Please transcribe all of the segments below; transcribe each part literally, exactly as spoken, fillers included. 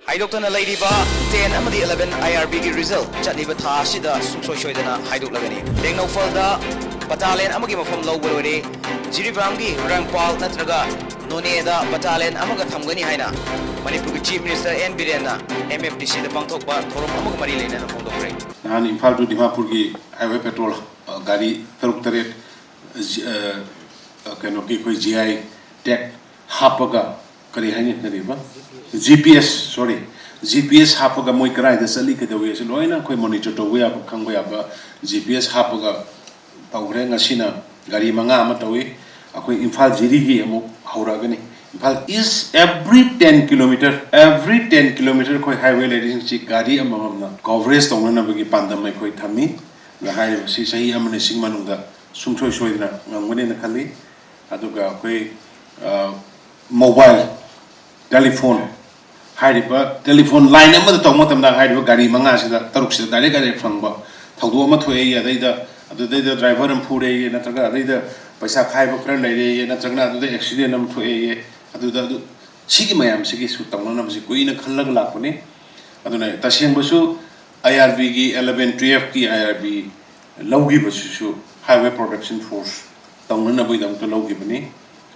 ꯍꯥꯏꯗꯣꯛꯇꯅ ꯂꯩꯔꯤꯕ ꯇꯦꯟ ꯑꯃꯗꯤ ꯏꯂꯦꯚꯦꯟ ꯑꯥꯏ R ꯕꯤꯒꯤ result ꯆꯠꯂꯤꯕ ꯊꯥ ꯑꯁꯤꯗ ꯁꯨꯡꯁꯣꯏ ꯁꯣꯏꯗꯅ ꯍꯥꯏꯗꯣꯛꯂꯒꯅꯤ꯫ ꯇꯦꯡꯅꯧꯄꯜꯗ ꯕꯇꯥꯂꯦꯟ ꯑꯃꯒꯤ ꯃꯐꯝ ꯂꯧꯕ ꯂꯣꯏꯔꯦ꯫ ꯖꯤꯔꯤꯕꯥꯝꯒꯤ ꯔꯪꯄꯥꯜ ꯅꯠꯇ꯭ꯔꯒ ꯅꯣꯅꯦꯗ ꯕꯇꯥꯂꯦꯟ ꯑꯃꯒ ꯊꯝꯒꯅꯤ ꯍꯥꯏꯅ ꯃꯅꯤꯄꯨꯔꯒꯤ ꯆꯤꯐ ꯃꯤꯅꯤꯁꯇꯔ ꯑꯦꯟ ꯕꯤꯔꯦꯟꯅ ꯑꯦꯝ ꯑꯦꯐ ꯗꯤ ꯁꯤꯗ ꯄꯥꯡꯊꯣꯛꯄ ꯊꯧꯔꯝ ꯑꯃꯒ ꯃꯔꯤ ꯂꯩꯅꯅ ꯐꯣꯡꯗꯣꯛꯈ꯭ꯔꯦ꯫ ꯅꯍꯥꯟ ꯏꯝꯐꯥꯜ to ꯗꯤꯃꯥꯄꯨꯔꯒꯤ highway patrol, ꯑ, ꯒꯥꯔꯤ ꯇꯔꯨꯛ ꯇꯔꯦꯠ, ꯖꯤ-, ꯑ, ꯑ, ꯀꯩꯅꯣꯒꯤ ꯑꯩꯈꯣꯏ ꯖꯤ ꯑꯥꯏ ꯇꯦꯒ ꯍꯥꯞꯄꯒ, ꯀꯔꯤ ꯍꯥꯏꯅꯤ, ꯀꯔꯤꯕ? G P S, sorry, G P S ꯍꯥꯞꯄꯒ ꯃꯣꯏ ꯀꯗꯥꯏꯗ ꯆꯠꯂꯤ, ꯀꯩꯗꯧꯏ, ꯑꯁꯤ ꯂꯣꯏꯅ ꯑꯩꯈꯣꯏ monitor ꯇꯧꯕ ꯌꯥꯕ, ꯈꯪꯕ ꯌꯥꯕ ꯖꯤ ꯄꯤ ꯑꯦꯁ ꯍꯥꯞꯄꯒ ꯇꯧꯈ꯭ꯔꯦ꯫ ꯉꯁꯤꯅ ꯒꯥꯔꯤ ꯃꯉꯥ ꯑꯃ ꯇꯧꯏ꯫ ꯑꯩꯈꯣꯏ ꯏꯝꯐꯥꯜ ꯖꯤꯔꯤꯒꯤ ꯑꯃꯨꯛ ꯍꯧꯔꯛꯑꯒꯅꯤ꯫ ꯏꯝꯐꯥꯜ ꯏꯁ, every ten kilometre, every ten kilometre ꯑꯩꯈꯣꯏ highway ꯂꯩꯔꯤꯁꯤꯡꯁꯤ ꯒꯥꯔꯤ ꯑꯃꯃꯝꯅ coverage ꯇꯧꯅꯅꯕꯒꯤ ꯄꯥꯟꯗꯝ ꯑꯩꯈꯣꯏ ꯊꯝꯃꯤ꯫ ꯑꯗ ꯍꯥꯏꯔꯤꯕꯁꯤ ꯆꯍꯤ ꯑꯃ ꯑꯅꯤꯁꯤꯒꯤ ꯃꯅꯨꯡꯗ ꯁꯨꯡꯁꯣꯏ ꯁꯣꯏꯗꯅ ꯉꯝꯒꯅꯦꯅ ꯈꯜꯂꯤ꯫ ꯑꯗꯨꯒ ꯑꯩꯈꯣꯏ, ꯑ, mobile telephone, ꯍꯥꯏꯔꯤꯕ telephone line ꯑꯃꯗ ꯇꯧꯕ ꯃꯇꯝꯗ ꯍꯥꯏꯔꯤꯕ ꯒꯥꯔꯤ ꯃꯉꯥꯁꯤꯗ, ꯇꯔꯨꯛꯁꯤꯗ direct direct ꯐꯪꯕ ꯊꯧꯗꯣꯛ ꯑꯃ ꯊꯣꯛꯑꯦ, ꯑꯗꯩꯗ, ꯑꯗꯨꯗꯩꯗ driver ꯑꯃ ꯐꯨꯔꯦ, ꯅꯠꯇ꯭ꯔꯒ ꯑꯗꯩꯗ ꯄꯩꯁꯥ ꯈꯥꯏꯕ ꯈꯔ ꯂꯩꯔꯦ, ꯅꯠꯇ꯭ꯔꯒꯅ ꯑꯗꯨꯗ accident ꯑꯃ ꯊꯣꯛꯑꯦ, ꯑꯗꯨꯗ, ꯑꯗꯨ, ꯁꯤꯒꯤ ꯃꯌꯥꯝꯁꯤꯒꯤꯁꯨ ꯇꯧꯅꯅꯕꯁꯤ ꯀꯨꯏꯅ ꯈꯜꯂꯒ ꯂꯥꯛꯄꯅꯤ꯫ ꯑꯗꯨꯅ ꯇꯁꯦꯡꯕꯁꯨ ꯑꯥꯏ ꯑꯥꯔ ꯕꯤꯒꯤ eleven twelveꯀꯤ ꯑꯥꯏ ꯑꯥꯔ ꯕꯤ ꯂꯧꯈꯤꯕꯁꯤꯁꯨ highway protection force ꯇꯧꯅꯅꯕꯒꯤꯗꯃꯛꯇ ꯂꯧꯈꯤꯕꯅꯤ꯫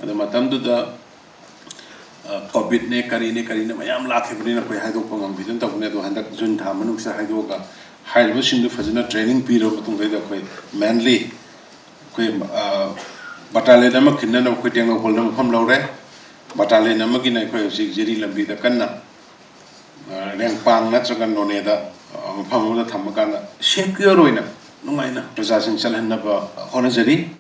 ꯑꯗꯨ ꯃꯇꯝꯗꯨꯗ, ꯑ, ꯀꯣꯚꯤꯗꯅꯦ, ꯀꯔꯤꯅꯦ, ꯀꯔꯤꯅꯦ ꯃꯌꯥꯝ ꯂꯥꯛꯈꯤꯕꯅꯤꯅ ꯑꯩꯈꯣꯏ ꯍꯥꯏꯗꯣꯛꯄ ꯉꯝꯈꯤꯗꯅ ꯇꯧꯕꯅꯦ꯫ ꯑꯗꯣ ꯍꯟꯗꯛ ꯖꯨꯟ ꯊꯥ ꯃꯅꯨꯡꯁꯤꯗ ꯍꯥꯏꯗꯣꯛꯑꯒ ꯍꯥꯏꯔꯤꯕꯁꯤꯡꯗꯨ ꯐꯖꯅ training ꯄꯤꯔꯕ ꯃꯇꯨꯡꯗꯩꯗ ꯑꯩꯈꯣꯏ mainly ꯑꯩꯈꯣꯏ, ꯑ, battalion ꯑꯃ ꯈꯤꯟꯅꯅꯕ ꯑꯩꯈꯣꯏ ꯇꯦꯡꯅꯧꯄꯜꯗ ꯃꯐꯝ ꯂꯧꯔꯦ꯫ Battalion ꯑꯃꯒꯤꯅ ꯑꯩꯈꯣꯏ ꯍꯧꯖꯤꯛ ꯖꯤꯔꯤ ꯂꯝꯕꯤꯗ ꯀꯟꯅ, ꯑ, ꯔꯦꯡꯄꯥꯡ ꯅꯠꯇ꯭ꯔꯒ ꯅꯣꯅꯦꯗ, ꯑ, ꯃꯐꯝ ꯑꯃꯗ ꯊꯝꯃꯀꯥꯟꯗ secure ꯑꯣꯏꯅ ꯅꯨꯡꯉꯥꯏꯅ ꯄ꯭ꯔꯖꯥꯁꯤꯡ ꯆꯠꯍꯟꯅꯕ ꯍꯣꯠꯅꯖꯔꯤ꯫